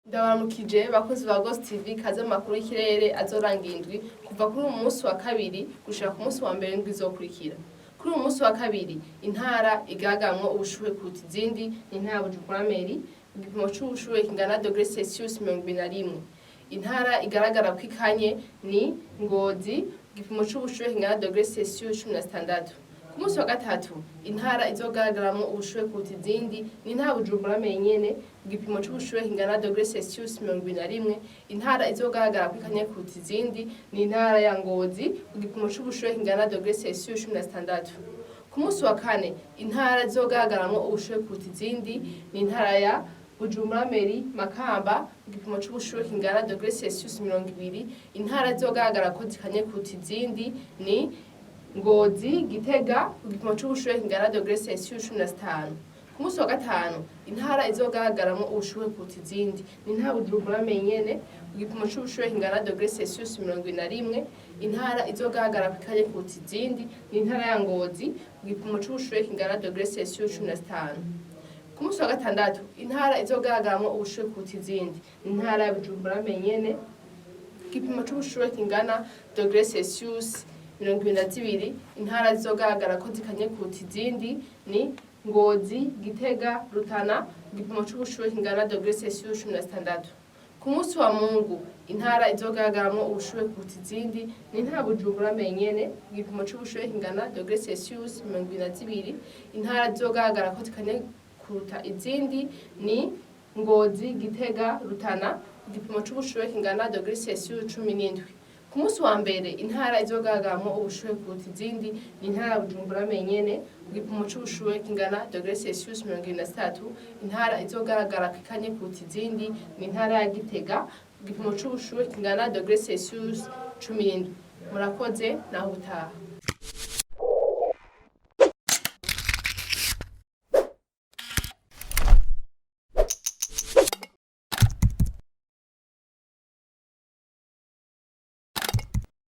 Ndabaramukije bakozi ba Ghost TV, kaze mu makuru y'ikirere azoranga indwi kuva kuri uyu munsi wa kabiri gushika ku munsi wa mbere indwi izokurikira. Kuri uyu munsi wa kabiri, intara igaragamwo ubushuhe kuruta izindi ni intara ya Bujumbura Mairie, igipimo c'ubushuhe kingana °C 21. Intara igaragara ko ikanye ni Ngozi, igipimo c'ubushuhe kingana °C 16. Ku munsi wa gatatu, intara izogaragaramwo ubushuhe kuruta izindi ni intara ya Bujumbura Mairie nyene, igipimo c'ubushuhe kingana °C 21. Intara izogaragara ko ikanye kuruta izindi ni intara ya Ngozi, igipimo c'ubushuhe kingana °C 16. Ku munsi wa kane, intara izogaragaramwo ubushuhe kuruta izindi ni intara ya Bujumbura Mairie, Makamba, igipimo c'ubushuhe kingana °C 20. Intara izogaragara ko zikanye kuruta izindi ni Ngozi, Gitega, igipimo c'ubushuhe kingana °C 15. Ku munsi wa gatanu, intara izogaragaramwo ubushuhe kuruta izindi ni intara ya Bujumbura Mairie nyene, igipimo c'ubushuhe kingana °C 21. Intara izogaragara ko ikanye kuruta izindi ni intara ya Ngozi, igipimo c'ubushuhe kingana °C 15. Ku munsi wa gatandatu, intara izogaragaramwo ubushuhe kuruta izindi ni intara ya Bujumbura Mairie nyene, igipimo c'ubushuhe kingana °C 22. Intara zizogaragara ko zikanye kuruta izindi ni Ngozi, Gitega, Rutana, igipimo c'ubushuhe kingana °C 16. Ku munsi wa Mungu, intara izogaragaramwo ubushuhe kuruta izindi ni intara ya Bujumbura Mairie nyene, igipimo c'ubushuhe kingana °C 22. Intara zizogaragara ko zikanye kuruta izindi ni Ngozi, Gitega, Rutana, igipimo c'ubushuhe kingana °C 17. Ku munsi wa mbere, intara izogaragaramwo ubushuhe kuruta izindi ni intara ya Bujumbura Mairie nyene, igipimo c'ubushuhe kingana °C 23. Intara izogaragara ko ikanye kuruta izindi ni intara ya Gitega, igipimo c'ubushuhe kingana °C 17. Murakoze, naho ubutaha.